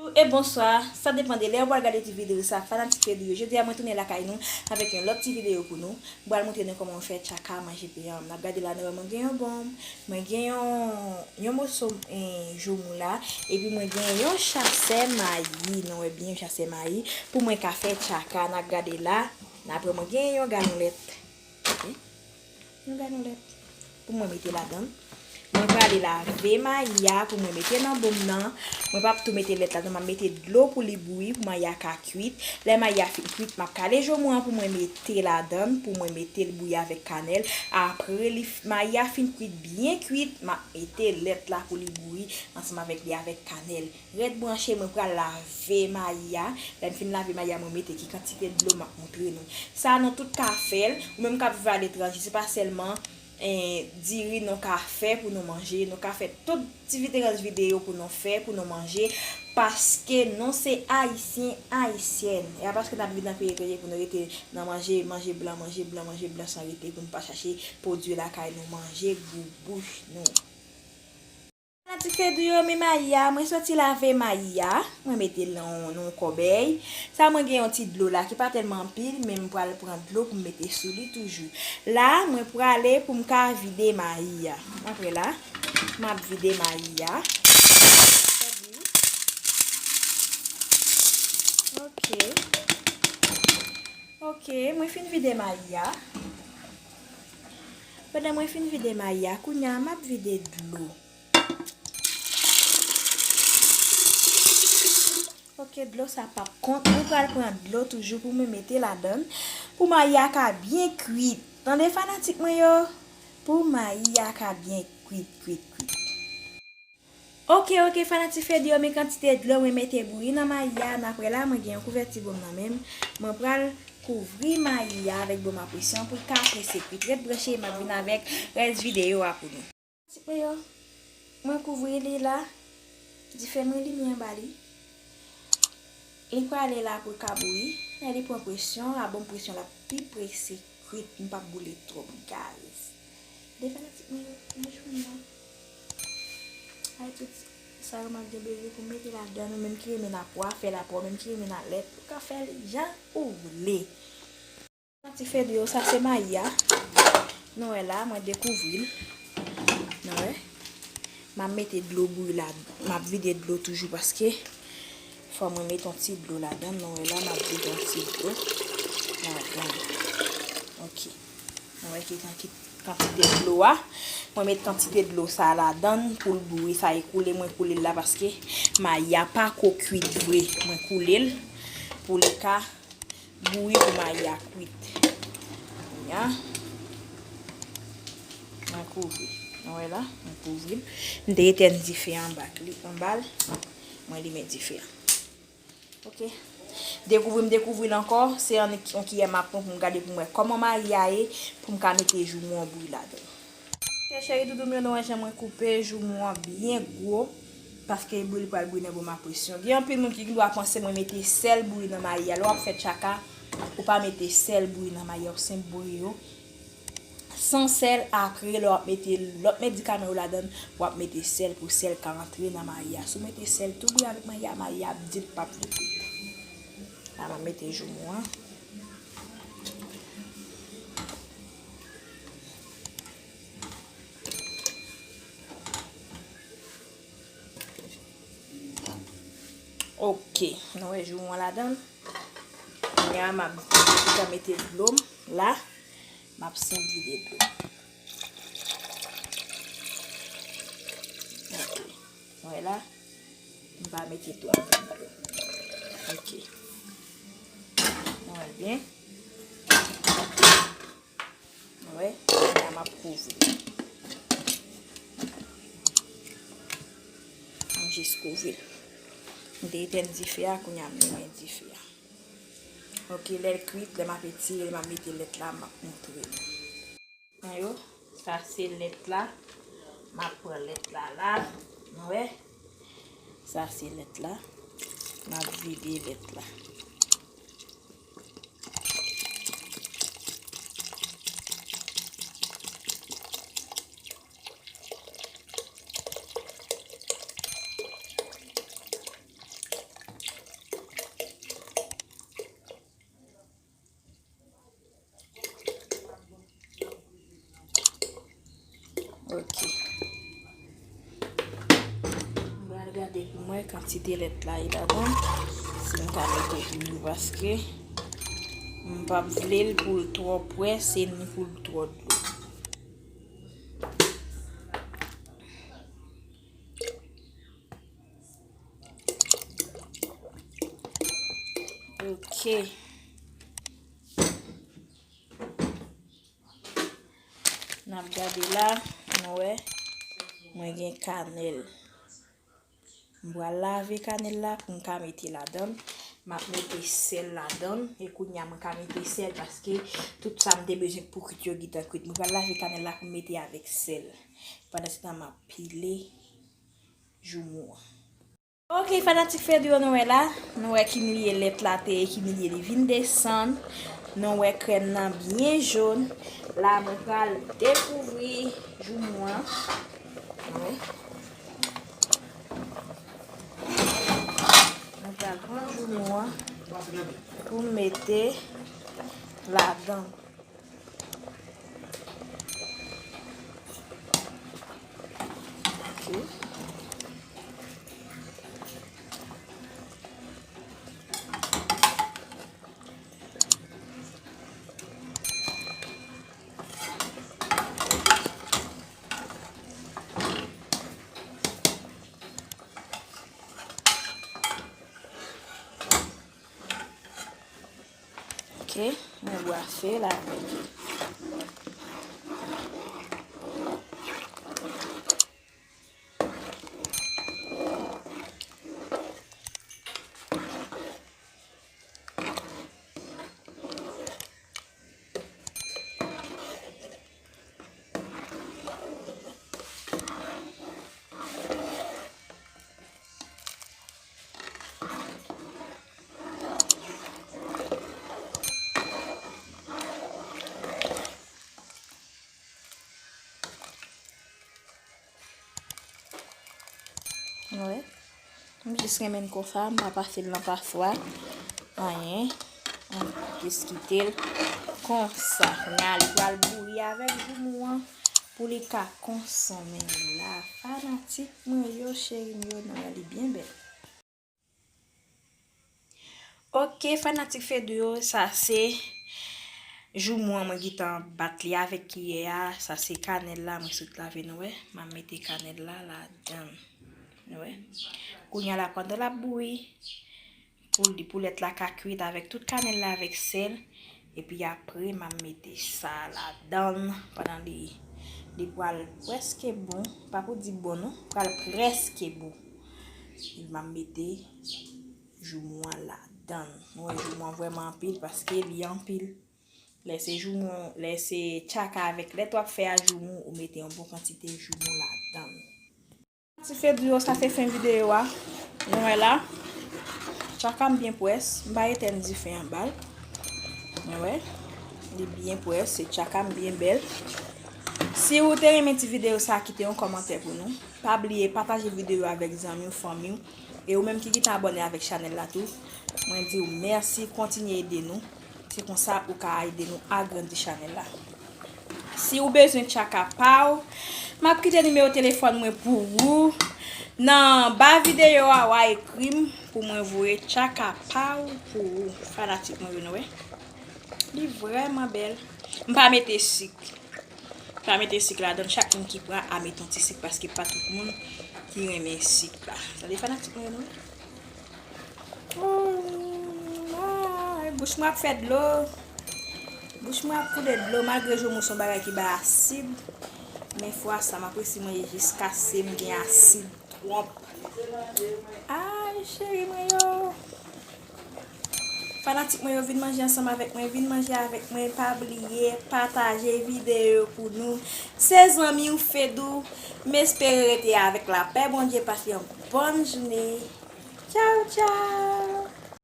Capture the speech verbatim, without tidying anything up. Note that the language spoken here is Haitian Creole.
E bonswa, sa depann de lè ou pral gade ti videyo sa, fanatik Fedou yo. Jodi a mwen tounen lakay nou avèk yon lòt ti videyo pou nou. Mwen pral montre nou kòman fè tchaka manje pè an. N ap gade la, nou wè mwen gen yon bonm, mwen gen yon, yon moso, eh, joumou la, epi mwen gen yon chasè mayi, nou wè byen, yon chasè mayi, pou mwen ka fè tchaka. N ap gade la, n ap wè mwen gen yon galon lèt. Ok. Yon galon lèt pou mwen mete ladan. Mwen prale lave mayi a pou mwen mete nan bonm nan. Mwen p ap tou mete lèt ladan, m ap mete dlo pou li bouyi, pou mayi a ka kwit. Lè mayi a fin kwit, m ap kale joumou an pou mwen mete ladan, pou mwen mete l bouyi avèk kanèl. Apre li, mayi a fin kwit, byen kwit, m ap mete lèt la pou li bouyi ansanm avèk li avèk kanèl. Rèd branche, mwen pral lave mayi a. Lè m fin lave mayi a, mwen mete ki kantite dlo m ap montre nou. Sa nou tout ka fè l, ou menm k ap viv aletranje, se pa sèlman, eh, diri nou ka fè pou nou manje, nou ka fè tout diferans videyo pou nou fè, pou nou manje, paske nou se Ayisyen, Ayisyèn. E pa paske n ap viv nan peyi etranje pou nou rete nan manje, manje blan, manje blan, manje blan san rete, pou nou pa chache pwodui lakay nou manje, gou bouch nou. Fanatik Fedou yo, men mayi a, mwen soti lave mayi a, mwen mete l nan, nan yon kòbèy. Sa mwen gen yon ti dlo la ki pa tèlman anpil, men m pral pran dlo pou m mete sou li toujou. La, mwen prale pou m ka vide mayi a. Apre la, m ap vide mayi a. Ok. Ok, mwen fin vide mayi a. Pandan mwen fin vide mayi a, kounye a, m ap vide dlo. Ok, dlo sa p ap kont. Mwen pral pran dlo toujou pou mwen mete ladan l. Pou mayi a ka byen kwit. Tande fanatik mwen yo? Pou mayi a ka byen kwit, kwit, kwit. Ok, ok, fanatik Fedou yo, men kantite dlo mwen mete bouyi nan mayi a. N ap wè la, mwen gen yon kouvèti bonm nan men m. Mwen pral kouvri mayi a avèk bonm a presyon pou l ka prese kwit. Ret branche, m ap vin avèk rès videyo a pou nou. Ti mwen yo, mwen kouvri li la, dife mwen limen anba li. Li prale la pou l ka bouyi. Lè li pran presyon, a bon presyon, l ap pi prese kwit. M p ap boule twòp gaz. De fanatik mwen yo, nan jounen an. Ay tout sa yo m ap gen bezwen pou mete ladan, ou menm ki renmen nan pwa, fè l a pwa, ou menm ki renmen nan lèt, ou ka fè l jan ou vle. Ti Fedou yo, sa se mayi a. Nou wè la, mwen dekouvri l. Nou wè. M ap mete dlo bouyi la. M ap vide dlo toujou paske fò mwen mete yon ti dlo ladan. Nou wè la, m ap vide yon ti dlo ladan. Ok. Nou wè ki kantite dlo a. Mwen met kantite dlo sa ladan pou l bouyi. Sa e koule, mwen koule l la paske mayi a pako kwit vre. Mwen koule l pou li ka bouyi pou mayi a kwit. Kounye a, mwen kouvri. Nou wè la, mwen kouvri l. M te etèn dife a anba li, anba l. Mwen limen dife a. Ok. Dekouvri m dekouvri l ankò. Se yon, yon kiyè m ap pran pou m gade pou m wè kòman mayi a ye, pou m ka mete joumou an bouyi ladan. Cheri doudou m yo, nou wè jan mwen koupe joumou an byen gwo, paske bouyi li pral bouyi nan bonm a presyon. Gen anpil moun ki gendwa panse mwen mete sèl bouyi nan mayi a. Lè w ap fè tchaka, ou pa mete sèl bouyi nan mayi a, ou senp bouyi yo san sèl. Apre, lè w ap mete lòt medikaman yo ladan l, w ap mete sèl pou sèl ka antre nan mayi a. Si w mete sèl tou bouyi avèk mayi a, mayi a ap di l p ap vle kwit. La, m ap mete joumou an. Ok, nou wè joumou an ladan l. Kounye a, m ap vide, tout an mete dlo m la. M ap senp vide dlo. Ok, nou wè la. M pa mete twòp dlo. Ok. Nou wè l byen. Wè, la m ap kouvri. M jis kouvri l. M te etèn dife a, kounye a m limen dife a. Ok, lè l kwit, lè m ap etire l, m ap mete lèt la, m ap montre nou. Yo, sa se lèt la. M ap pran lèt la la. Nou wè? Sa se lèt la. M ap vide lèt la. Ok. M pral gade pou m wè kantite lèt la ye ladan. Si m ka mete plis, paske m p ap vle l pou l twò pwès e ni pou l twò dlo. Ok. N ap gade la, nou wè, mwen gen kanèl. M pral lave kanèl la pou m ka mete ladan l. M ap mete sèl ladan l. E kounye a, mwen ka mete sèl paske tout sa m te bezwen pou kwit yo gentan kwit. Mwen pral lave kanèl la pou m mete avèk sèl. Pandansetan, m ap pile joumou an. Ok, fanatik Fedou yo, nou wè la, nou wè ki milye lèt la te ye, ki milye li vin desann. Nou wè krèm nan byen jòn. La, mwen pral dekouvri joumou an. Wi. Mwen pral pran joumou an pou m mete ladan. Ok. Ok, mwen bwafe l avèk. Wi. M jis renmen l konsa, m pa pase l nan paswa. Anyen. M jis kite l konsa. Kounye a, li pral bouyi avèk joumou an pou li ka konsonmen la. Fanatik mwen yo, cheri m yo, nou wè li byen bèl. Ok, fanatik Fedou yo, sa se joumou an mwen gentan bat li avèk kiyè a. Sa se kanèl la, mwen sot lave, nou wè. M ap mete kanèl la ladan. Nou wè. Kounye a la, pandan l ap bouyi, pou li, pou lèt la ka kwit avèk tout kanèl la, avèk sèl. Epi apre, m ap mete sa ladan l pandan li, li pral prèske bon. Pa pou di bon, non. Pral prèske bon. Epi m ap mete joumou an ladan l. Nou wè, joumou an vrèman anpil paske li anpil. Lè se joumou, lè se tchaka avèk lèt w ap fè a joumou, ou mete yon bon kantite joumou ladan l. Ti Fedou yo, sa se fen videyo a. Nou wè la. Tchaka m byen près. M pa etèn dife anba l. Nou wè. Li byen près. Se tchaka m byen bèl. Si ou te renmen ti videyo sa, kite yon kòmantè pou nou. Pa bliye pataje videyo avèk zanmi w, fanmi w. E ou menm ki gentan abòne avèk chanèl la tou, mwen di w mèsi, kontinye ede nou. Se konsa ou ka ede nou agrandi chanèl la. Si ou bezwen tchaka pa w, m ap kite nimewo telefòn mwen pou ou. Nan ba videyo a, w a ekri m pou mwen voye tchaka pa w pou ou. Fanatik mwen yo, nou wè. Li vrèman bèl. M pa mete sik. M pa mete sik ladan l. Chak moun ki pran a met yon ti sik paske pa tout moun ki renmen sik la. Tande fanatik mwen yo, nou wè. Oh, ah, bouch mwen ap fè dlo. Bouch mwen ap koule dlo malgre joumou se yon bagay ki bay asid. Men fwa sa, m ap resi manje jiskaske m gen asid twòp. Ay, cheri mwen yo. Fanatik mwen yo, vin manje ansanm avèk mwen, vin manje avèk mwen. Pa bliye pataje videyo pou nou. Se zanmi w Fedou. M espere rete avèk lapè Bondye. Pase yon bòn jounen. Tchaw, tchaw.